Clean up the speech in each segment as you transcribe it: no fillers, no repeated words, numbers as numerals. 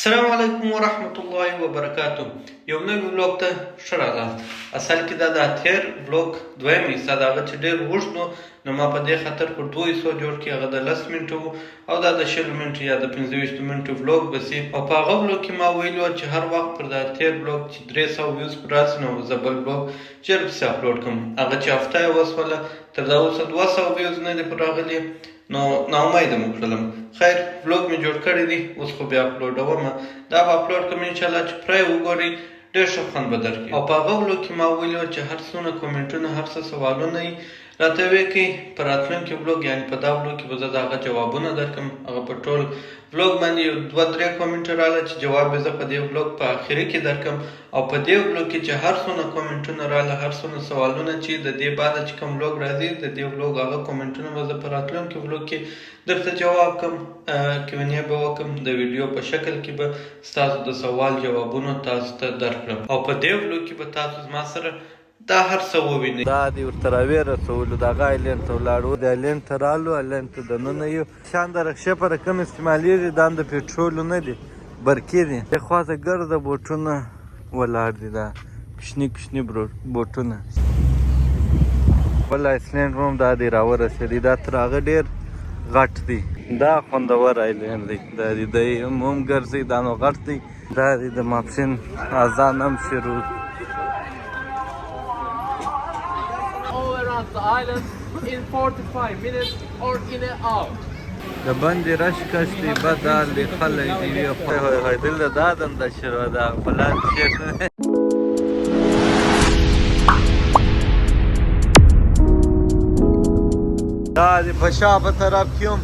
السلام علیکم ورحمت الله وبرکاته. یو نوي ولاګ ته ښه راغلاست. اصل کې دا د تیر ولاګ دویمه حصه ده، هغه چې ډیر اوږد و نو ما په دې خاطر پر دوو حصو جوړ کړي. هغه د 10 منټو و او دا د 20 منټو یا د 25 منټو ولاګ به سي. او په هغه ولاګ کې ما ویلي وه چې هر وخت پر دا تیر ولاګ چې 300 ویوز پر راسي نو زه بل ولاګ ژر پسې اپلوډ کړم. هغه چې هفته یې وسوله، تر دا اوسه 200 ویوز نه دي پر راغلي، نو ناامیده مو کړلم. خیر، ولاګ مې جوړ کړی دی، اوس خو بیا اپلوډوم، دا به اپلوډ کړم. انشاءالله چې پرې وګورئ، ډېر ښه خوند به درکړي. او په هغه ولاګ کې ما ویلي وه چې هر څونه کومنټونه، هر څه سوالونه یي راته ویې کړئ، په راتلونکي ولاګ، یعنې په دا ولاګ کې به زه د هغه جوابونه درکړم. هغه په ټول ولاګ باندې یو دوه درې کومنټ راغله چې جواب یې زه په دې ولاګ په اخري کې درکړم. او په دې ولاګ کې چې هر څونه کومنټونه راغله، هر څونه سوالونه، چې د دې بعد چې کوم ولاګ راځي، د دې ولاګ هغه کومنټونه به زه په راتلونکي ولاګ کې درته جواب کم، Q&A به وکم، د ویډیو په شکل کې به ستاسو د سوال جوابونو تاسو ته درکړم. او په دې ولاګ کې به تاسو زما سره دا هر څه ووینئ. دا دی ورته راوې رسولو، دغه island ته ولاړو، د island ته رالو، island ته دننه یو شان د رکشې په رقم استعمالیږي. دا هم د پیټرولو نه دي، برقي دي. دې خوا ته ګرده بوټونه ولاړ دي، دا کوچني کوچني بوټونه. بل island هم دا دی راورسېدی. دا تر هغه ډېر غټ دی، دا خوندور island دی. دا دی، دی هم ګرځي، دا نو غټ دی. دا دی د ماپښین اذان هم شروع. All around the island in 45 minutes or in an hour. د باندې رش کش دی، بد حال دی، خلک دی وي. هاي هاي، دلته دا دنده شروع ده په لاندې چېرته. دا دی په شا په طرف کې هم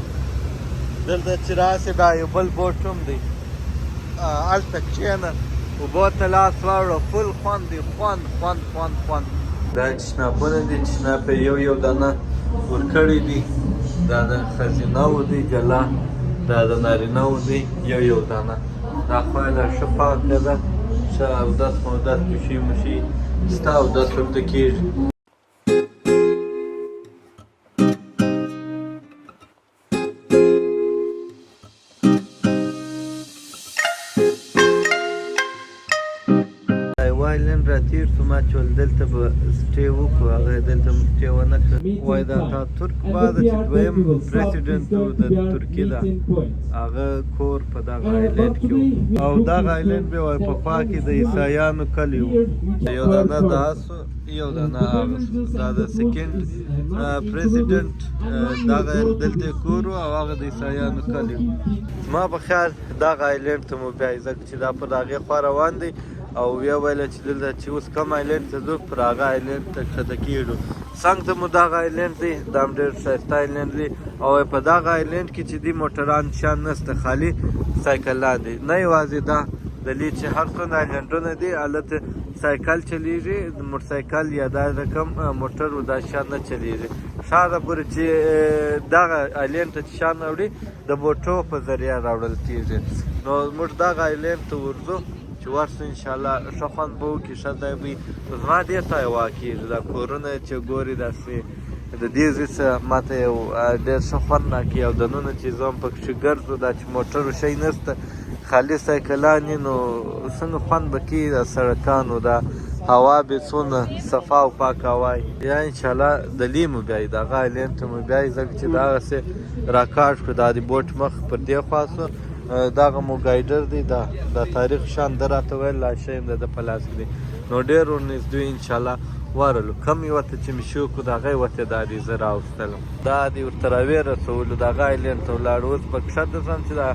دلته چې راسې، دا یو بل بوټ هم دی. هلته کښېنه، اوبو ته لاس واوړه، فل خوند دی، خوند خوند خوند خوند. دا چشناپونه دي، چشناپ یې یو یو دانه ورکړی دی. دا د ښځینه وو دی جلا، دا د نارینه وو دی یو یو دانه. دا خوا یې لا ښه پاکه ده، ښه اودس مودس، پیشۍ مشۍ سته، اودس ورته کېږي. یو island را تېر شو، ما چې ول دلته به stay وکړو، هغه دلته مو stay ونه کړه. وایي د اتاترک بعد چې دویم president و د ترکیې ده، هغه کور په دغه island کې و. او دغه island به وایي په خوا کې د عیسایانو کلی و. یو دانه دا سو، یو دانه هغه سو. دا د second president دغه دلته کور و او هغه د عیسایانو کلی و. زما په خیال دغه island ته مو بیایي، ځکه چې دا پر هغې خوا روان دی او ویې ویله چې دلته چې اوس کوم island ته ځو، پر هغه island ته کښته کېږو. څنګ ته مو دغه island دی، دا هم ډېر ښایسته island دی. او په دغه island کې چې دي، موټران شان نشته، خالي سایکلان دي. نه یوازې دا، د دې چې هر څونه island ونه دي، هلته سایکل چلیږي، موټرسایکل یا دا رقم موټر و دا شان نه چلیږي. ښاره پورې چې دغه island ته چې شان راوړي، د بوټو په ذریعه راوړل کېږي. نو موږ دغه island ته ورځو، چې ورسو انشاءالله ښه خوند به وکړي، ښه ځای به وي. زما دې ته هوا کېږي، دا کورونه چې ګوري داسې د دې ځای څخه ماته یو ډېر ښه خوند راکوي. او دننه چې زه هم پکښې ګرځو، دا چې موټرو شی نشته، خالي سایکلان دي، نو څنګه خوند به کوي. د سړکانو دا هوا به څونه صفا او پاکه هوا وي. یا انشاءالله د لې مو بیایي، دغه island ته مو بیایي، ځکه چې دغسې راکاږ کړو. دا د بوټ مخ پر دې خوا سو. دغه مو guider دی، دا د تاریخ شان ده راته ویل، لا شی هم د ده په لاس کې دی. نو ډېر ورنږدې انشاءالله ورغلو. کم یوه ته چې مې شوق و، د هغه یوه ته دا دی زه راوستلم. دا دی ورته راوې رسولو، دغه island ته ولاړو. اوس به کښته شم چې دا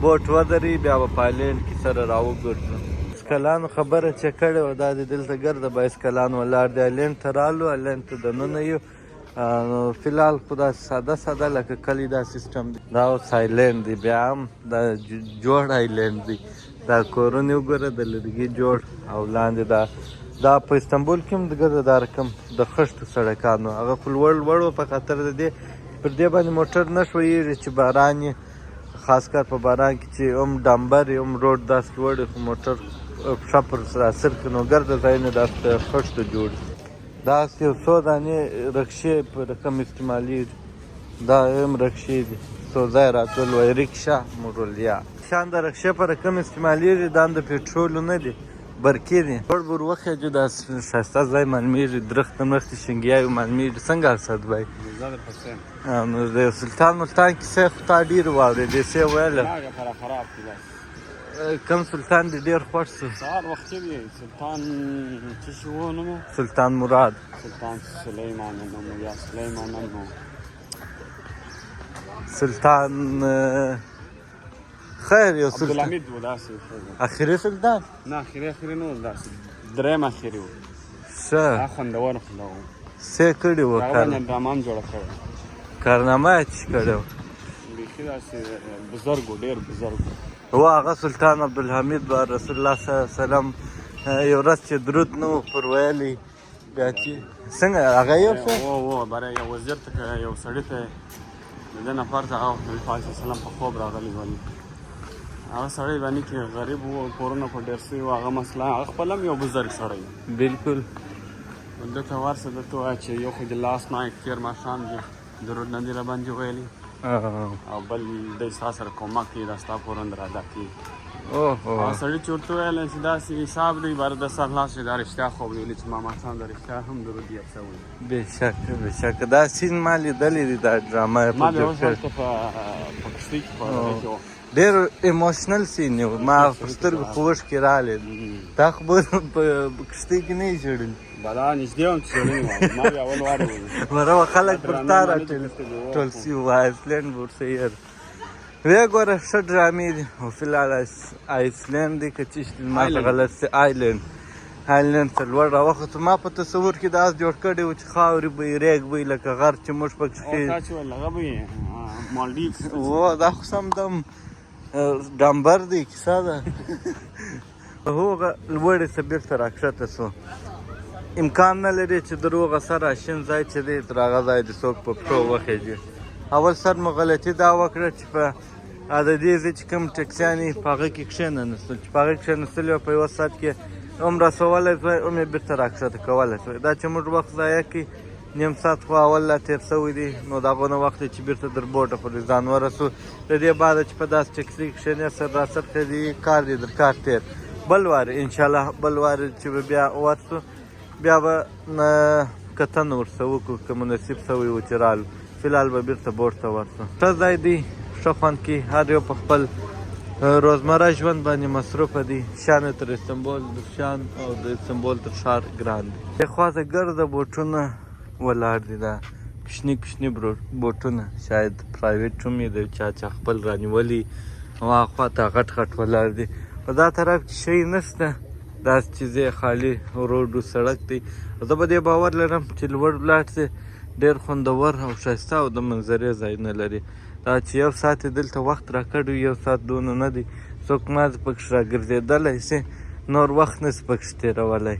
بوټ ودري، بیا به په island کې سره راوګرځو. بایسکلانو خبره چې کړې وه، دا دی دلته ګرده بایسکلان ولاړ دي. island ته رالو، island ته دننه یو. نو فلحال خو داسې ساده ساده لکه کلی دا سیستم دی. دا اوس island دی، بیا هم دا جوړ island دی. دا کورونه وګوره، د لرګي جوړ او لاندې دا دا په استانبول کې هم د ګرده دا رقم د خښتو سړکانو. هغه خو لوړ لوړ و، په خاطر د دې پر دې باندې موټر نه ښویېږي چې باران یې، خاص کر په باران کې چې هم ډمبر هم روډ داسې لوړ وي، خو موټر پښه پر سراسر کړي. نو ګرده ځایونه داسې د خښتو جوړ دي. داسې یو څو دانې رکشې په رقم استعمالیږي، دا هم رکشې دي. څو ځای راتلل، وایي ریکشا. موږ ویل یا شان د رکشې پر کم استعمالیږي، دا هم د پټرولو نه دي، برقي دي. لوړ به ور وخېژو، دا ښایسته ځای معلومیږي، درختې مرختې شینګیاوې معلومیږي. څنګه اسد بای؟ نو د سلطان ملتان کیسې خو تا ډېرې واورېدې، څه یې ویله؟ خراب دي بس. کم سلطان دې ډېر خوښ شو؟ سهار وختي دی سلطان څه شي و نوم؟ سلطان مراد. سلطان سلیمان نوم یا سلیمان نوم. سلطان خیر یو سلطان عبدالحمید و داسې. اخري سلطان؟ نه، اخري اخري نه و، داسې دریم اخري و. ښه. هغه خوندور خو دا و. څه کړي وو؟ هغه باندې ډرامه هم جوړه کړې. کارنامه یې څه کړې وه؟ بیخي داسې بزرګ و، ډېر بزرګ و. و هغه سلطان عبدالحمید به رسول الله صلی الله علیه وسلم یو ورځ چې درود نه و پر ویلی، بیا چې څنګه هغه یو څه و باره یو وزیر ته، یو سړي ته، د ده نفر ته هغه نبي پاک صلی الله علیه وسلم په خوب راغلی ولي. هغه سړی باندې کې غریب و، کورونه په ډېر سوي و. هغه مسله هغه خپل هم یو بزرګ سړی. بالکل. ده ته ورسه، ده ته ووایه چې یو خو دې last night تېر ماښام دې درود نه دي راباندې ویلي او بل دی ستا سره کومک کوي، دا ستا پورونه در ادا کوي. هغه سړي چې ورته وویل چې داسې حساب دی، باره د سر خلاص شي، دا رښتیا خوب ویلي چې ما ماښام د رښتیا هم درود یاد سوی. بېشکه بېشکه، دا scene ما لیدلی دی، دا ډرامه یې ما په بیا جوړ اوس کړې. هلته په کښتۍ کې په هغه کې و. ډېر emotional scene یو، ما په سترګو خو اوښکې راغلې. تا خو به په کښتۍ کې نه یې ژړلي؟ بلا نږدې وم چې ژړلي وم، ما بیا اول وار ولیدل. مره خلک پر تا ډرامې ما نه راټول دي کتلې، وو. ټول سي و آیسلینډ ورته یې وی ګوره، ښه ډرامې دي. او فی الحال آیسلینډ دی که څه شي دی، ما ته Island. غلط سي. Island ته لوړ راوختو. ما په تصور کې داسې جوړ کړی و چې خاورې به یې، ریګ به یې، لکه غر چې موږ پکښې او تا چې ویل هغه به یې مالډیوز. و دا خو سم دم ډمبر دی، کیسه ده. هغه لوړې څه بېرته راکښته سو. امکان نه لري چې دروغه سر شین ځای چې دی، تر هغه ځای دې څوک په پښو وخېژي. اول سر مو غلطي دا وکړه چې په د دې ځای چې کوم ټکسیانې په هغه کې کښېننستل، چې په هغه کې کښېنستل په یوه ساعت کې هم رسولی سوی، هم یې بېرته راکښته کولی سوی. دا چې موږ وخت ضایع کړي، نیم ساعت خو اول لا تېر سوی دی، نو د هغو نه وخت دی چې بېرته در بوټه پورې ځان ورسو. د دې بعده چې په داسې ټکسي کې کښېنې، سر راسر خېږي، کار دې در کار تېر. بل وار انشاءالله، بل وار چې به بیا ورسو، بیا به کتنه ورسره وکړو، که مو نصیب سوی و چې رالو. فی الحال به بېرته بوټ ته ورسو. ښه ځای دی، ښه خوند کوي. هر یو په خپل روزمره ژوند باندې مصروفه دي. شان یې تر استنبول شان او د استنبول تر ښار ګران دی. دې خوا ته ګرده بوټونه ولاړ دي، دا کوچني کوچني بوټونه شاید private هم یې د چا چا خپل رانیولي، او هغه خوا ته غټ غټ ولاړ دي. په دا طرف کې شی نشته، داسې چې ځای خالي road و سړک دی. زه په دې باور لرم چې لوړ ولاړ شي، ډېر خوندور او ښایسته او د منظرې ځایونه لري. دا چې یو ساعت یې دلته وخت راکړی، یو ساعت دونه نه دی، څوک مازې پکښې راګرځېدلی شي، نور وخت نه شي پکښې تېرولی.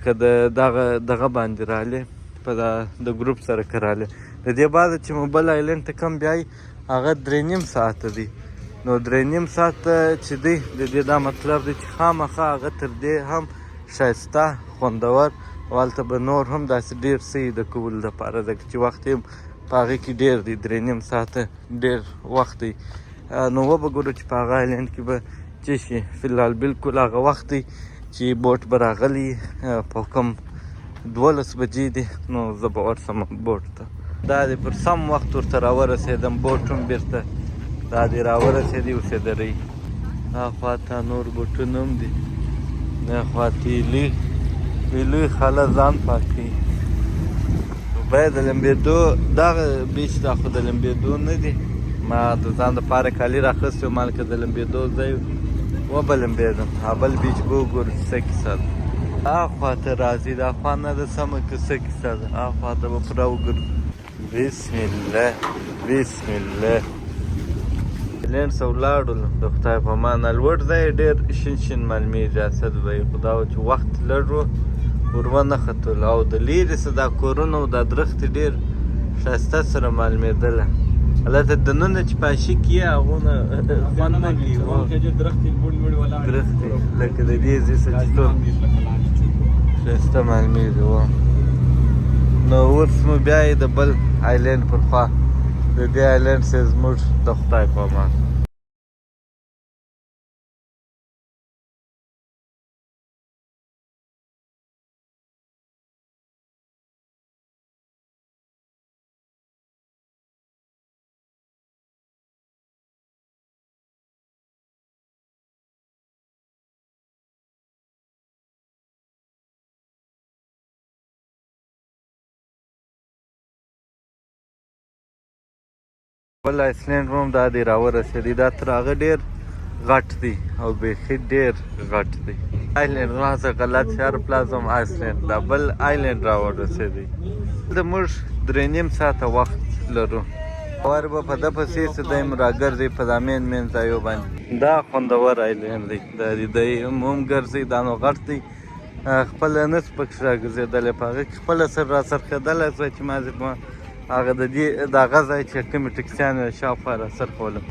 که د دغه دغه باندې رالې، په دا د ګروپ سره که رالې، د دې بعده چې مو بل island ته کم بیایي، هغه 3.5 ساعته دی. نو 3.5 ساعته چې دی، د دې دا مطلب دی چې خامخا هغه تر دې هم ښایسته، خوندور، او هلته به نور هم داسې ډېر څه وي د کولو دپاره، ځکه چې وخت یې په هغې کې ډېر دی. 3.5 ساعته ډېر وخت دی. نو وبه ګورو چې په هغه island کې به څه شي. فی الحال بالکل هغه وخت دی چې boat به راغلی، په کوم 12 بجې دي، نو زه به ورسم boat ته. دا دی پر سم وخت ورته راورسېدم. boat هم بېرته دا دی راورسېدی. اوس یې درئ. دا خواته نور بوټونه هم دي. دا خواته ایلي ایلوی خاله ځان پاکوي. باید د لمبېدو دغه beach، دا خو د لمبېدو نه دي. ما د ځان دپاره کالي راخیستي وو، ما لکه د لمبېدو ځای وبه لمبېدم. بل beach به وګورو چې څه کیسه ده. اخوا ته راځي، دا خوا نه ده سمه که څه کیسه ده. اخوا ته به پوره وګرځو. بسم الله، بسم الله. لینډ څه ولاړو، د خدای په امان. لوړ ځای ډېر شین شین معلومیږي اسد بای، خو دا و چې وخت لږ و، ور ونه ختلو. او د لیرې څه دا کورونه او دا درختې ډېر ښایسته سره معلومېدله. هلته دننه چې پاشي کې یې هغونه خوند نه کوي. درختې لکه د دې ځای څه چې ټول ښایسته معلومیږي. و نو اوس مو بیا یې د بل island پر خوا د دې island څخه زموږ د خدای په امان. بل island هم دا دی راورسېدی. دا تر هغه ډېر غټ دی او بیخي ډېر غټ دی. island ما څه غلط شهر پلازم island، دا بل island راورسېدی. دلته موږ 3.5 ساعته وخت لرو. ور به په ده پسې څه دی هم راګرځي په دا main main ځایو باندې. دا خوندور island دی، دا دی دی هم ګرځي. دا نو غټ دی، خپله نه شو پکښې راګرځېدلی، په هغه کې خپله سره راڅرخېدلی شوی چې ما هغه د دې د هغه ځای چې کومې ټکسیانې وې شاوخوا راڅرخولم.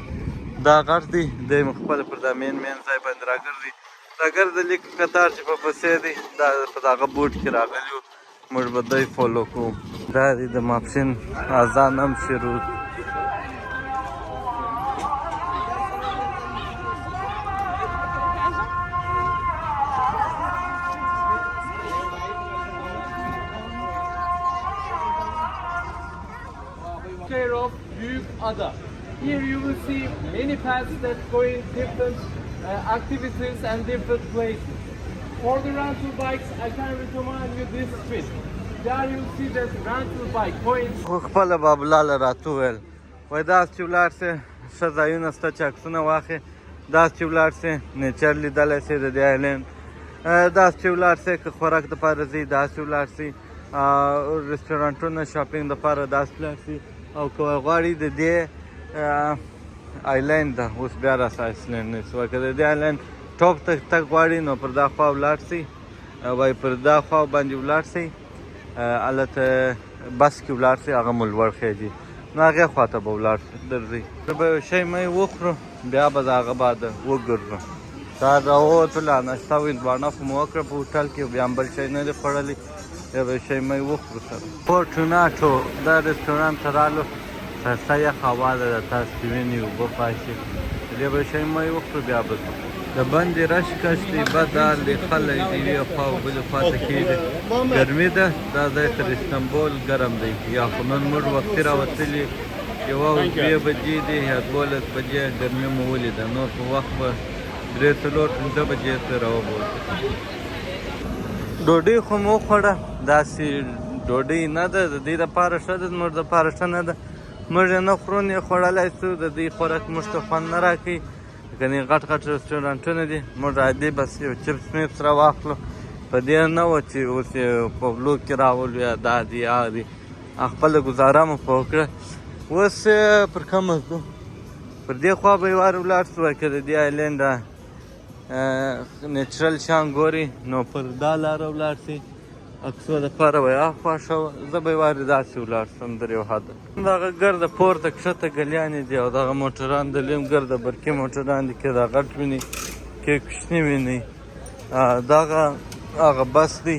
دا غټ دی، دی مو خپله پر دا main main ځای باندې راګرځي. دا ګرده لیک قطار چې په پسې دی، دا په دغه boat کې راغلي وو، موږ به دی follow کوو. دا دی د ماپښین اذان هم شروع. Square of Büyük Ada. Here you will see many paths that go in different activities and different places. For the rental bikes, I can recommend you this street. There you see that rental bike points. خو خپله بابلاله راته وویل، وایي داسې چې ولاړ شې ښه ځایونه شته چې عکسونه واخلې، داسې چې ولاړ شې nature لیدلی شې د دې island، داسې چې ولاړ شې که خوراک دپاره ځي داسې ولاړ شي، رستورانټونه shopping دپاره داسې ولاړ شي، او که غواړي د دې island ده اوس بیا راسه island نه شي، که د دې island top ته تګ غواړي نو پر دا خوا ولاړ شي، وایي پر دا خوا باندې ولاړ شي، هلته بس کې ولاړ شي، هغه مو لوړ خېږي، نو هغې خوا ته به ولاړ شي درځئ. زه به یو شی مې وخورو بیا به د هغه بعد وګرځو. سهار راووتو لا ناشته او هندواڼه خو مو وکړه په هوټل کې، بیا هم بل شی نه دی خوړلی، بیا به یو شی مې وخورو سره. فورتوناتو دا رستورانت ته رالو، ښایسته یخ هوا ده، تاسو چې وینئ اوبه پاشي، دې به یو شی مې وخورو بیا به ځو. د بندې رش کش دی، بد حال دی، خلک دی یوې خوا او بلې خوا ته کېږي، ګرمي ده. دا ځای تر استنبول ګرم دی، یا خو نن موږ وختي راوتلي 1 او 2 بجې دي یا 12 بجې، ګرمي مو ولیده، نور په وخت به 3 4 5 بجې ته راوبوتو. ډوډۍ خو مو وخوړه، داسې ډوډۍ نه ده د دې دپاره ښه ده، زموږ دپاره ښه نه ده، موږ یې نه خورو نه یې خوړلی شو، د دوی خوراک موږ ته خوند نه راکوي. کنې غټ غټ رستورانټونه دي، موږ عادي بس یو چپس میپس راواخلو، په دې نه و چې اوس یې په vlog کې راولو یا دا دي هغه دي، خپله ګزاره مو په وکړه. اوس پر کومه ځو؟ پر دې خوا به یې وار ولاړ شو، که د دې island natural شان ګوري نو پر دا لاره ولاړ شي، عکسو دپاره به یې اخوا ښه وه. زه به یې وارې داسې ولاړ شم در یو حده. دغه ګرده پورته کښته ګلیانې دي، او دغه موټران د لیم ګرده برقي موټران دي، که دا غټ ویني که کوچني ویني. دغه هغه بس دی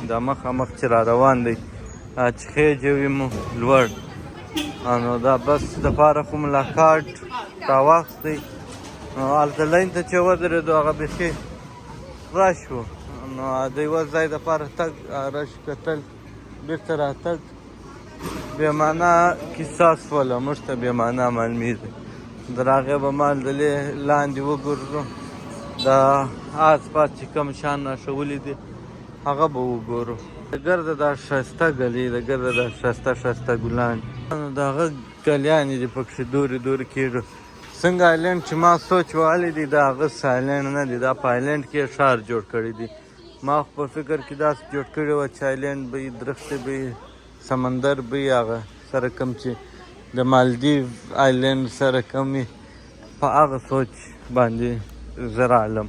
دا مخامخ چې را روان دی، چې خېژوي مو لوړ، نو دا بس دپاره خو مو لا کارت راواخیستی، نو هلته line ته چې ودرېدو هغه بیخي rush و، نو د یوه ځای دپاره تګ rush کتل بېرته راتګ بې معنا کیسه سوله، موږ ته بې معنا معلومېږي. در هغې به مال د لاندې وګرځو، د آس پاس چې کوم شیان راښولي دي هغه به وګورو. د ګرده دا ښایسته ګلۍ، د ګرده دا ښایسته ښایسته ګلان، نو د هغه ګلیانې دي پکښې دورې دورې کېږي. څنګه island چې ما سوچ وهلی دی دا هغسې island نه دی، دا په island کې ښار جوړ کړی دی. ما خو په فکر کې داسې جوړ کړی وه چې island به وي، درختې به وي، سمندر به وي، هغه سره کوم چې د مالدیو island سره کوم وي، په هغه سوچ باندې زه رالم.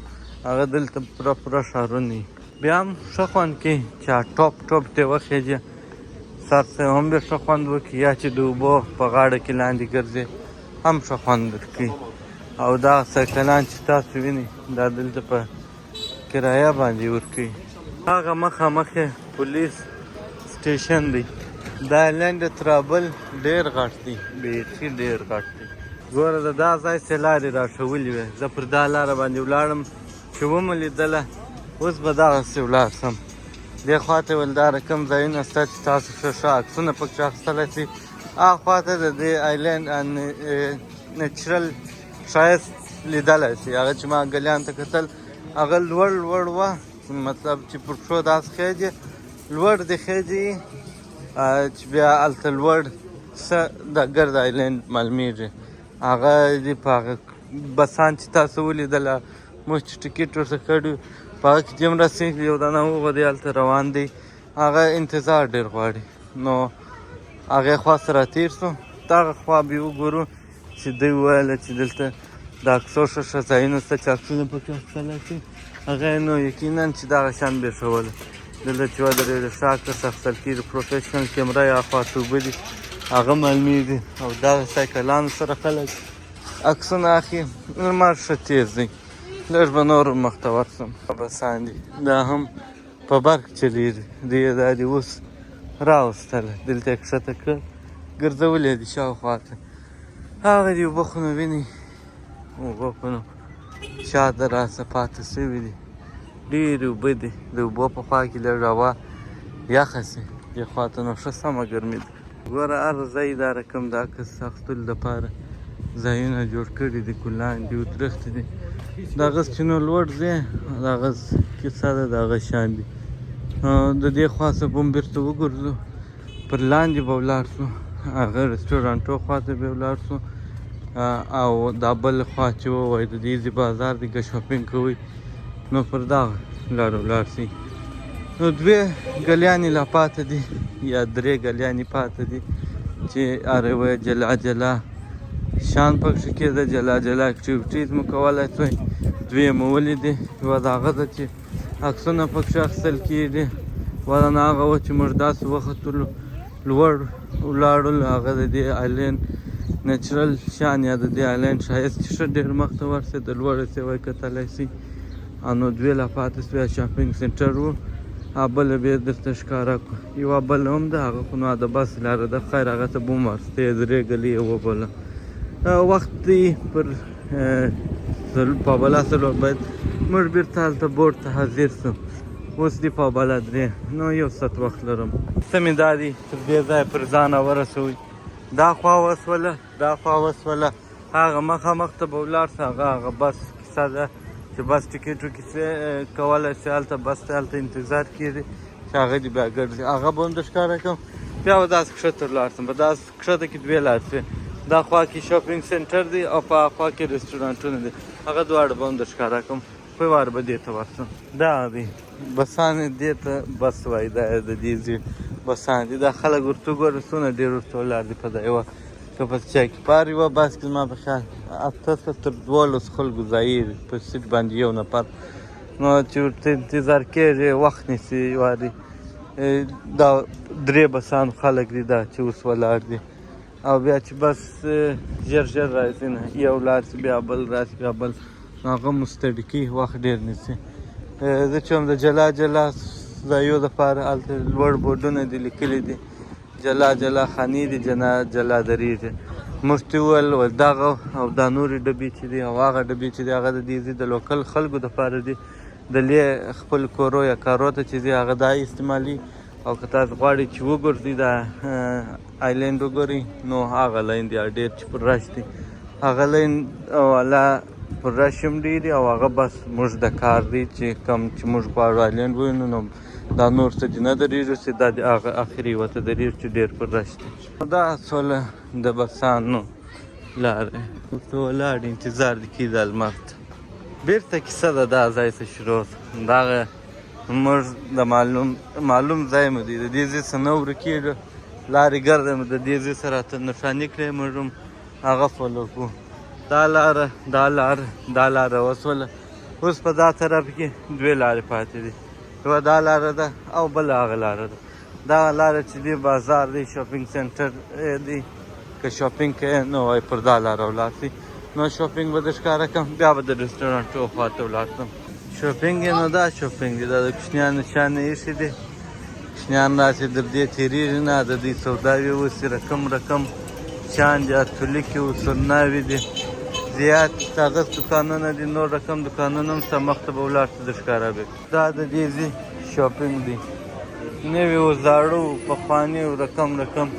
هغه دلته پوره پوره ښارونه دي، بیا هم ښه خوند کوي چې top top ته وخېژې، سر ته هم ډېر ښه خوند وکړي، یا چې د اوبو په غاړه کې لاندې ګرځې هم ښه خوند درکوي. او دا سایکلان چې تاسو وینئ دا دلته په کرایه باندې ورکوي. هغه مخامخ police station دی، دا island ترابل ډېر غټ دی، بیخي ډېر غټ دی. ګوره د دا ځای څه لارې راښولې وې، زه پر دا لاره باندې ولاړم چې ومو لیدله. اوس به دغسې ولاړ شم دې خوا ته. ویل دا رقم ځایونه شته چې تاسو ښه ښه عکسونه پکې اخیستلی شئ. هغه خوا ته د دې island natural ښایست لیدلی شئ. هغه چې ما ګلیان ته کتل، هغه لوړ لوړ وه، مطلب چې پر پښو داسې خېژي، لوړ دې خېژي چې بیا هلته لوړ څه د ګرد island معلومیږي. هغه دې په هغه بسان چې تاسو ولیدله، موږ چې ټکټ ورته کړی، په هغه کې دومره رسېږي. یو دانه وغه دی هلته روان دی، هغه انتظار ډېر غواړي. نو هغې خوا سره تېر سو، دغه خوا به وګورو چې دوی وویل چې دلته د عکسو ښه ښه ځایونه شته چې عکسونه پکې اخیستلی شي. هغه نو یقینا چې دغه شان بې ښوله. دلته چې ودرېږي، ښه عکس اخیستل کېږي، professional کیمره یې اخوا ته اوبه دي، هغه معلومیږي. او دغه سایکلانو سره خلک عکسونه اخلي. لمر ښه تېز دی، لږ به نور مخته ورسم. بسان دي، دا هم په برق چلیږي. دوی یې دا دي اوس راوستله، دلته یې کښته کړل، ګرځولې دي شاوخوا ته. هغه دي اوبه خو نو وینئ، اوبه خو نو شاته راسه پاتې سوي دي. ډېرې اوبه دي. د اوبو په خوا کې لږ هوا یخه سي، دې خوا ته نو ښه سمه ګرمي ده. ګوره هر ځای دا رقم د عکس اخیستلو دپاره ځایونه جوړ کړي دي، ګلان دي او درختې دي. د هغه چې نو لوړ ځې، د هغه کیسه ده، د هغه شان دي. د دې خوا څخه به هم بیرته وګرځو، پر لاندې به ولاړ سو، هغه رسټورانټو خوا ته به ولاړ سو. او دا بل خوا چې ووایي د دې ځای بازار دی، که shopping کوئ نو پر دغه لاره ولاړ سئ. نو دوې ګلیانې لا پاته دي یا درې ګلیانې پاته دي چې هر یوه یې جلا جلا شان پکښې کېده، جلا جلا activities مو کولی سوی. دوې مو ولیدې، یوه د هغه ده چې عکسونه پکښې اخیستل کېږي، بله نه هغه وه چې موږ داسې وختلو لوړ ولاړلو، هغه د دې island natural شان یا د دې island ښایست چې ښه ډېر مخته ورسېد، د لوړې سوی کتلی سئ. نو دوې لا پاتې سوې، shopping center و، هغه بله به یې درته ښکاره کړو. یوه بله هم ده، هغه خو نو د بس لاره ده، خیر هغه ته به هم ورستې. درې ګلې یې وبوله. وخت دی پر په بلا 4 باید موږ بیرته هلته boat ته حاضر سو. اوس دی په بلا 3، نو یو ساعت وخت لرم. څه مې دا دی تر دې ځایه پر ځانه ورسوئ. دا خوا وسوله، دا خوا وسوله، هغه مخامخ ته به ولاړ سه. هغه بس کیسه ده چې بس ټکټ کیسه کولی سي، هلته بس ته هلته انتظار کېږي چې هغه دې بیا ګرځي. هغه به هم در ښکاره کړم. بیا به داسې کښته ولاړ سم. په داسې کښته کې دوې لارې سوې، دا خوا کې shopping center دی او په هغه خوا کې رستورانټونه دي، هغه دواړه به هم در ښکاره کړم. خو وار به دې ته ورسم. دا دی بسان، دې ته بس وایي، دا د دې ځای بسان دي. دا خلک ورته وګوره څونه ډېر ورته ولاړ دي. په دا یوه که په چا کې په هر یوه بس کې زما په خیال 8 تر 12 خلکو ځایېږي په سیټ باندې یو نفر. نو چې ورته انتظار کېږي وخت نیسي واري. دا درې بسان خلک دي دا چې اوس ولاړ دي. او بیا چې بس ژر ژر راځي، نه یو لاړ سي بیا بل راسي بیا بل، نو هغه مو ستړي کوي، وخت ډېر نیسي. زه چې هم د جلا جلا ځایو دپاره هلته لوړ بورډونه دي لیکلي دي، جلا جلا خانې دي، جلا جلا درېږي. موږ ته وویل ول دغه او دا نورې ډبې چې دي او هغه ډبې چې دي، هغه د دې ځای د local خلکو دپاره دي، د لې خپل کورو یا کارو ته چې ځي هغه دا استعمالي. او که تاسو غواړئ چې وګرځئ دا island وګورئ، نو هغه line دی ډېر چې پر rush دی، هغه line والا پر rush هم ډېر دي. او هغه بس موږ د کار دی چې کم چې موږ غواړو island ووینو، نو دا نور څه دي نه درېږو چې دا د هغه اخري یوه ته درېږو چې ډېر پر rush دی. دا سوله د بسانو لارې ورته ولاړ انتظار دي کېږي د لمر ته. بیرته کیسه ده دا ځای څه شروع سوه. دغه موږ د معلوم ځای مو دی، د دې ځای څه نه ورکېږو، لارې ګرده مو د دې ځای سره راته نښاني کړې، موږ هم هغه follow کوو. دا لاره دا لاره دا لاره وسوله. اوس په دا طرف کې دوې لارې پاتې دي، یوه دا لاره ده او بله هغه لاره ده. دا لاره چې دی بازار دی، shopping center دی، که shopping کوې نو وایي پر دا لاره ولاړ سئ. نو shopping به در ښکاره کړم، بیا به د رسټورانټو خوا ته ولاړ سم. shopping یې نو دا shopping دی، دا د کوچنیانو شیان ایښي دي. کوچنیان راسي در دې تېرېږي نه، د دوی سوداوې وسي، رقم رقم شیان دي، اتولیکې او سرناوې دي، زیات کاغذ دوکانونه دي، نور رقم دوکانونه هم شته. مخته به ولاړ سو د ښکاره به. دا د دې ځای شاپینګ دی، نوي او زاړه او پخواني او رقم رقم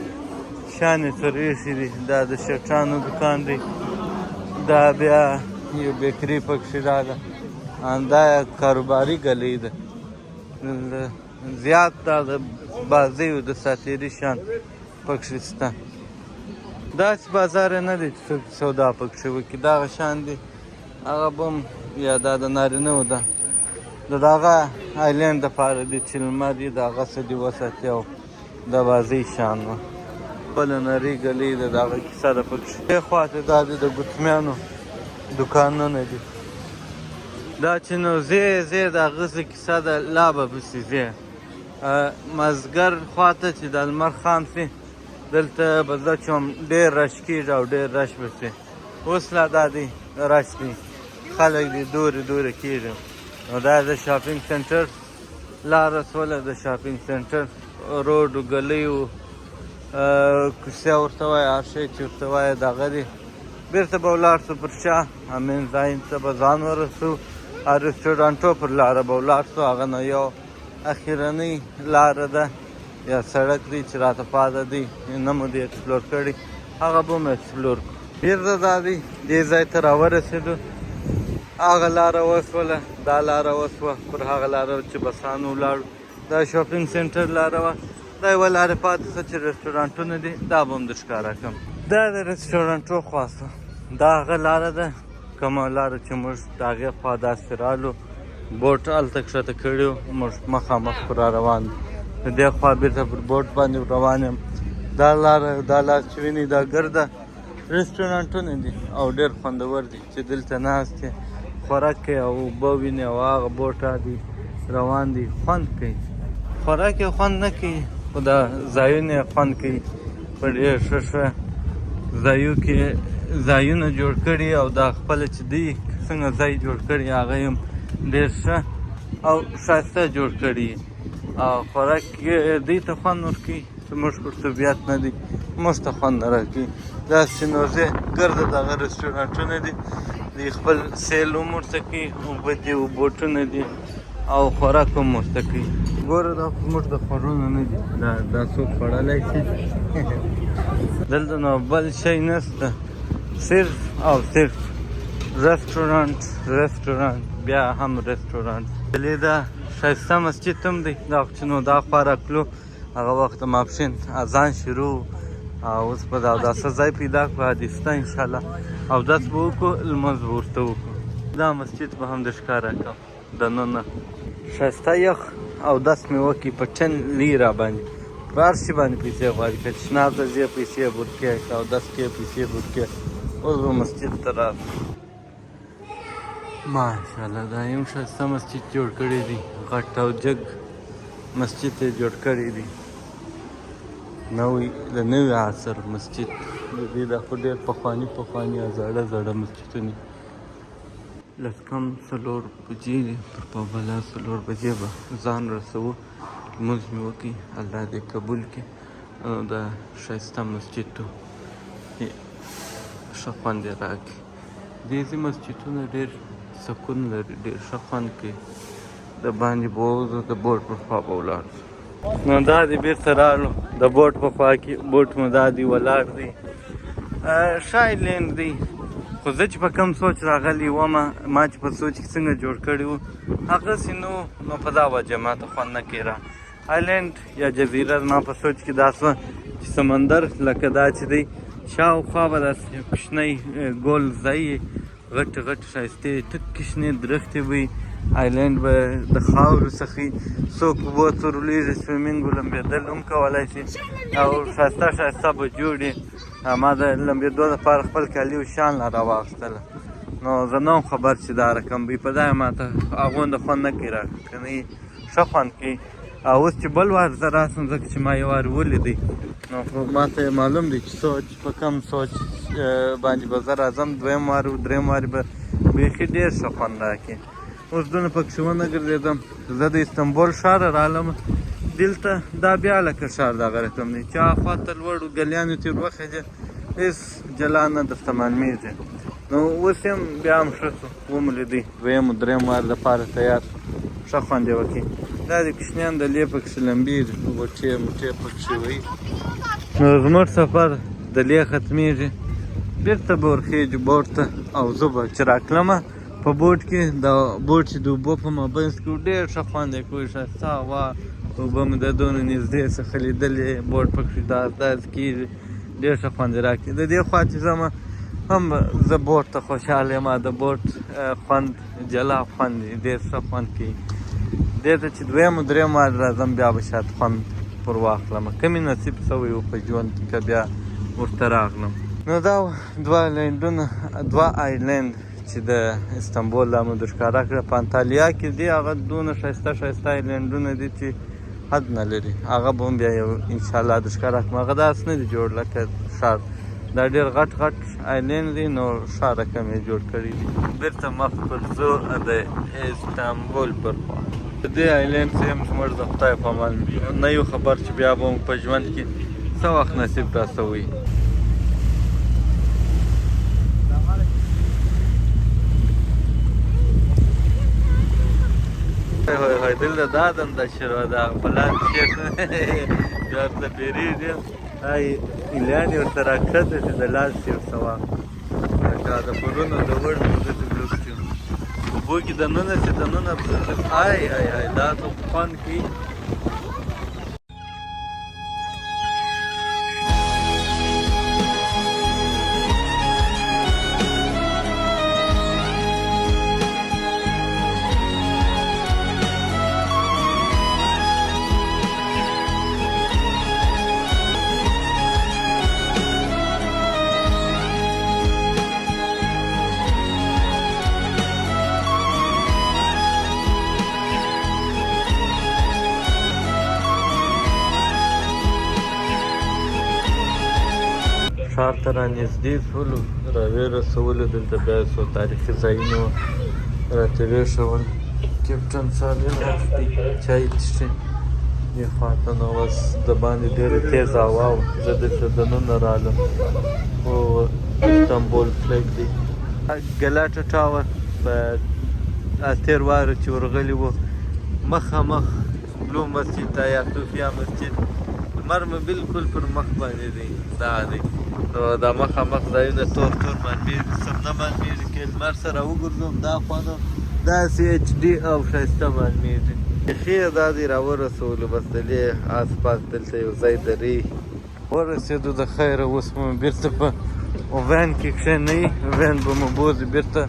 شیان یې سره ایښي دي. دا د شرټانو دوکان دی، دا بیا یو بیکري پکښې راغله. دا کاروباري ګلۍ ده، زیات دا د بازیو د ساتیري شیان پکښې شته. داسې بازار نه دی چې څوک سودا پکښې وکړي، دغه شیان دي. هغه به هم یا دا د نارینه وو ده، د دغه آیلینډ دپاره دي چې لمر یې د هغه څه دي وساتي او د بازۍ شیان وه. بله نرۍ ګلۍ ده، د هغه کیسه ده پکښې. دې خوا ته دا دي د ګوتمیانو دوکانونه دي. دا چې نو ځې ځې د هغه څه کیسه ده، لا به پسې ځې. مازدیګر خواته چې د لمر خام سي، دلته به زه چوم ډېر رش کېږي او ډېر رش به سي. اوس لا دا دی رش دی، خلک دي دورې دورې کېږي. نو دا د شاپینګ سنټر لاره سوله، د شاپینګ سنټر روډ ګلیو کوڅه ورته وایي، هر شی چې ورته وایي دغه دی. بیرته به ولاړ سو پر شا امین ځای ته به ځان ورسو، رسټورانټو پر لاره به ولاړ سو. هغه نو یو اخرنۍ لاره ده یا سړک دی چې راته پاته دی، نه مو دی explore کړی، هغه به مو explore کړو. بیرته دا دی دې ځای ته راورسېدو، هغه لاره وسوله، دا لاره وسوه، پر هغه لاره چې بسانو ولاړو، دا شاپینګ سنټر لاره وه. دا یوه لاره پاتې سوه چې رسټورانټونه دي، دا به هم در ښکاره کړم. دا د رسټورانټو خوا سوه، دا هغه لاره ده کومه لاره چې موږ د هغې خوا داسې رالو، بوټ هلته کښته کړي وو، موږ مخامخ پر را روان دي. د دې خوا بیرته پر بوټ باندې روان یم. دا لاره، دا لار چې وینئ دا ګرده رسټورانټونه دي او ډېر خوندور دي چې دلته ناست یې، خوراک کوي او اوبه ویني او هغه بوټ دي روان دي، خوند کوي. خوراک یې خوند نه کوي خو دا ځایونه یې خوند کوي. په ډېر ښه ښه ځایو کې ځایونه جوړ کړي او دا خپله چې دوی څنګه ځای جوړ کړي هغه یې هم ډېر ښه او ښایسته جوړ کړي. او خوراک یې دوی ته خوند ورکوي، زموږ پر طبیعت نه دی، موږ ته خوند نه راکوي. داسې چې نو ځې ګرده دغه رسټورانټونه دي، دوی خپل سیل هم ورته کوي، اوبه دي او بوټونه دي او خوراک هم ورته کوي. ګوره دا خو زموږ د خوړونو نه دي، دا څوک خوړلی شي؟ دلته نو بل شی نشته، صرف او صرف رسټورانټ، رسټورانټ، بیا هم رسټورانټ. دلې دا ښایسته مسجد هم دی. دا خو چې نو دا خوا راتلو هغه وخت د ماپښین اذان شروع او اوس به د اوداسه ځای پیدا کړو، حدیث ته انشاءالله اودس به وکړو، لمونځ به ورته وکړو. دا مسجد به هم د ښکاره کړم دننه. ښایسته یخ اودس مې وکړي په 10 لیرا باندې، په هر شي باندې پیسې غواړي، که تشناب ته ځې پیسې به ورکړې، که اودس کوې پیسې به ورکړې. اوس به مسجد ته راسو. ماشاءالله دا یې هم ښایسته مسجد جوړ کړی دی، غټ او جګ مسجد یې جوړ کړی دی، نوی د نوي عصر مسجد. د دې دا خو ډېر پخواني پخواني او زاړه زاړه مسجدونه. لس کم 4 بجې دي، تر په بله 4 بجې به ځان رسوو. لمونځ مې وکړي، الله دې قبول کړي. دا ښایسته مسجد ښه خوند یې راکړي. دې ځای مسجدونه ډېر سکون لري، ډېر ښه خوند کوي. د باندې به ووځو، د بوټ پر خوا به ولاړ شو. نو دا دی بیرته رالو د بوټ په خوا کې، بوټ مو دا دی ولاړ دی. ښه آیلینډ دی، خو زه چې په کوم سوچ راغلی وم، ما چې په سوچ کې څنګه جوړ کړی و هغسې نو په دا وجه ما ته خوند نه کوي. را آیلینډ یا جزیره زما په سوچ کې دا سوه چې سمندر لکه دا چې دی شاوخوا به داسې کوچنی ګول ځای، غټ غټ ښایستې تکې شنې درختې به وي، آیلینډ به د خاورو څخه څوک اوبو ته ورلوېږي، swimming و لمبېدل هم کولی شي او ښایسته ښایسته به جوړ وي. ما د لمبېدو لپاره خپل کالي او شیان لا راواخیستله، نو زه نه وم خبر چې دا رقم به وي. په دا ما ته هغومره خوند نه کوي راکړه، که نه ښه خوند کوي. او اوس چې بل وار زه راسم، ځکه چې ما یو وار ولیدی، نو خو ما ته یې معلوم دی چې سوچ په کم سوچ باندې به زه راځم، دویم وار او دریم وار به بیخي ډېر ښه خوند راکړي. اوس دونه پکښې ونه ګرځېدم. زه د استنبول ښاره رالم، دلته دا بیا لکه ښار دغه رقم دی چې هاخوا ته لوړو ګلیانو ته وروخېژې هېڅ جلا نه درته معلومېږي. نو اوس هم بیا هم ښه شو، ومو لیدی، دویم او دریم وار دپاره تیار شو، ښه خوند یې وکړي. دا د کوچنیان د لې پکښې لمبېږي، غوټې موټې پکښې وهي. نو زموږ سفر د لې ختمېږي، بیرته به ورخېږو بوټ ته او زه به چې راتلمه په بوټ کې، د بوټ چې د اوبو په مابینځ کې و، ډېر ښه خوند یې کوي، ښایسته هوا، اوبه مې د دونه نږدې څخه لیدلې، بوټ پکښې داسې داسې کېږي، ډېر ښه خوند یې راکړي. د دې خوا چې ځمه هم زه بوټ ته خوشحاله یم، د بوټ خوند جلا خوند دی، ډېر ښه خوند کوي. دې ته چې دویم او دریم وار راځم بیا به شاید خوند پر واخلم، که مې نصیب شوی و په ژوند کې که بیا ورته راغلم. نو دا دوه لینډونه، دوه آیلینډ چې د استانبول دا مو درښکاره کړه، په انتالیا کې دي، هغه دونه ښایسته ښایسته آیلینډونه دي چې حد نه لري، هغه به هم بیا یو انشاءالله درښکاره کړم. هغه داسې نه دي جوړ لکه ښار، دا ډېر غټ غټ آیلینډ دی، نو ښار رقم یې جوړ کړی دی. بیرته مخ پر ځو د استانبول پر خوا. د دې آیلینډ څخه هم زموږ د خدای په امان نه یو خبر چې بیا به مو په ژوند کې څه وخت نصیب راسوي. هوی هوی دلته دا دنده شروع ده، په لاندې شیخ بیا ورته بیریږي، ای ایلان یې ورته راکښته چې د لاس یې ورته واخلي، لکه د پرونو د وړ داسې بلوکس یو اوبو کې دننه چې دننه آی آی آی دا څه خوند کوي. ښار ته رانږدې شولو، راویې رسولو، دلته بیا څو تاریخي ځایونه وو راته ویې ښول. کپټن صاحب یې ناست دی، چای څښي دې خوا ته. نو بس د باندې ډېره تېزه هوا وه، زه دلته دننه رالم. خو استانبول فلګ دی، ګلاټه ټاور په تېر واره چې ورغلي وو، مخامخ بلو مسجد ته یا صوفیا مسجد، لمر مې بالکل پر مخ باندې دی، دا دی. نو دا مخامخ ځایونه تور تور معلومېږي، سم نه معلومېږي، که لمر سره وګرځوم دا خوا نو داسې اچ ډي او ښایسته معلومېږي. ښې دا دی راورسولو، بس د دې آس پاس دلته یو ځای درې ورسېدو د خیره. اوس مو بیرته په وین کې کښېنئ، وین به مو بوځي بیرته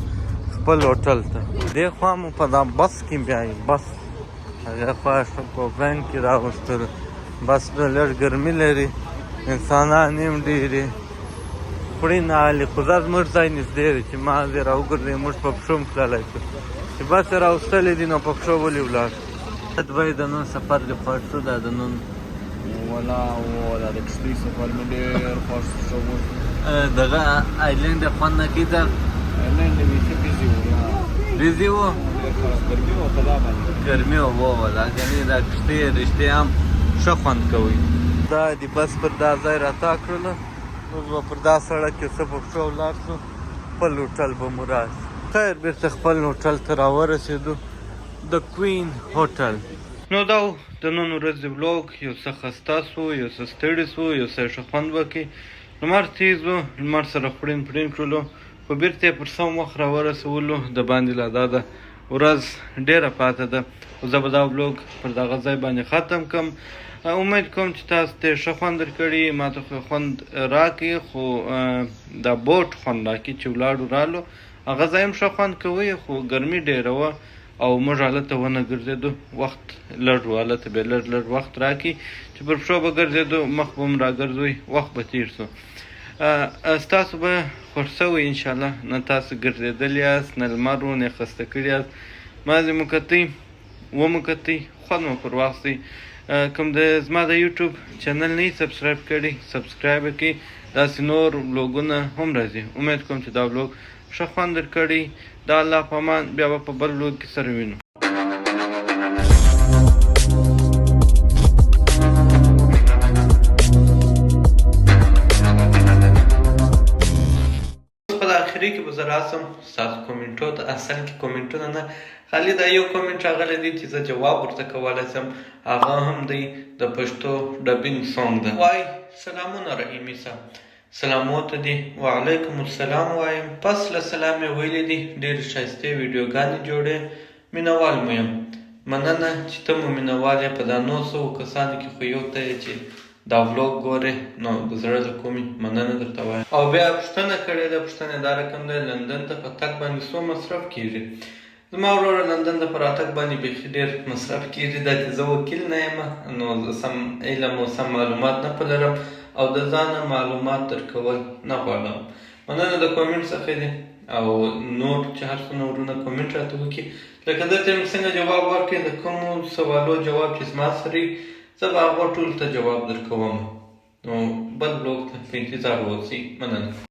خپل هوټل ته. دې خوا مو په دا بس کې بیایي، بس هغې خوا ښه په وین کې راوستلو. بس به لږ ګرمي لري، انسانان یې هم ډېر دي، خوري نه الي، خو دا زموږ ځای نږدې دی چې ما دې راوګرځوي، موږ په پښو هم تللی شو. چې بس یې راوستلی دي نو په پښو ولې ولاړ شو. دوی د نن سفر دې خوښ شو؟ دا د نن ولا ولا د کښتۍ سفر مې ډېر خوښ شو. دغه آیلینډ خوند نه کیده؟ آیلینډ بیخي busy و. busy و، ډېر خراب ګرمي وه په دا باندې. ګرمي وه ولا کني، دا کښتۍ رښتیا هم ښه خوند کوي. دا د بس پر دا ځای راتا کړلو، اوس به پر دا سړک یو څه په پښو ولاړ شو، خپل هوټل به مو راشي. خیر بیرته خپل هوټل ته راورسېدو، د کوین هوټل. نو دا و د نن ورځې vlog، یو څه خسته سو، یو څه ستړي سو، یو څه ښه خوند وکړي. لمر تیز و، لمر سره خوړین پړین کړلو، خو بیرته یې پر سم وخت راورسولو. د باندې لا دا ده ورځ ډېره پاته ده، خو زه به دا vlog پر دغه ځای باندې ختم کړم. امید کوم چې تاسو ته یې ښه خوند درکړي، ما ته خو خوند راکړي، خو دا بوټ خوند راکړي چې ولاړو رالو. هغه ځای هم ښه خوند کوي، خو ګرمي ډېره وه او موږ هلته ونه ګرځېدو، وخت لږ و. هلته به لږ لږ وخت راکړي چې پر پښو به ګرځېدو، مخ به هم راګرځوي، وخت به تېر شو. ستاسو به خوښ شوی انشاءالله. نه تاسو ګرځېدلي یاست، نه لمر و، نه خسته کړي یاست، مازې مو کتئ ومو کتئ، خوند مو پر واخیستئ. کوم د زما د یوټیوب channel نه subscribe کړي، subscribe یې کړئ، داسې نور vlog ونه هم راځي. امید کوم چې دا vlog ښه خوند درکړي. د الله په امان، بیا به په بل vlog کې سره وینو. اخري کې به زه راسم ستاسو کومنټو ته. اصل کې کومنټونه نه، خالي دا یو کومنټ راغلی دی چې زه جواب ورته کولی سم، هغه هم دی د پښتو ډبینګ سونګ ده. وای سلامونه رحیمي صاحب، سلامو ته دي وعلیکم السلام وایم. پس له سلام یې ویلي دي، ډېرې ښایستې ویډیوګانې جوړې، مینوال مو یم. مننه چې ته مو مینوال یې، په دا نو سوو کسانو کې خو یو ته یې چې دا ولاګ ګورې، نو د زړه له کومې مننه درته وایم. او بیا پوښتنه کړې ده، پوښتنه دا رقم ده، لندن ته په تګ باندې څو مصرف کیږي؟ زما وروره لندن ته په راتګ باندې بیخي ډېر مصرف کیږي. دا چې زه وکیل نه یم نو زه سم علم او سم معلومات نه په لرم او د ځانه معلومات درکول نه غواړم. مننه د کومنټ څخه دي او نور چې هر څونه ورونه کومنټ راته وکړي، لکه دلته مې څنګه جواب ورکړي، د کومو سوالو جواب چې زما سره وي زه به هغو ټولو ته جواب درکوم. نو بل بلوګ ته په انتظار واوسئ. مننه.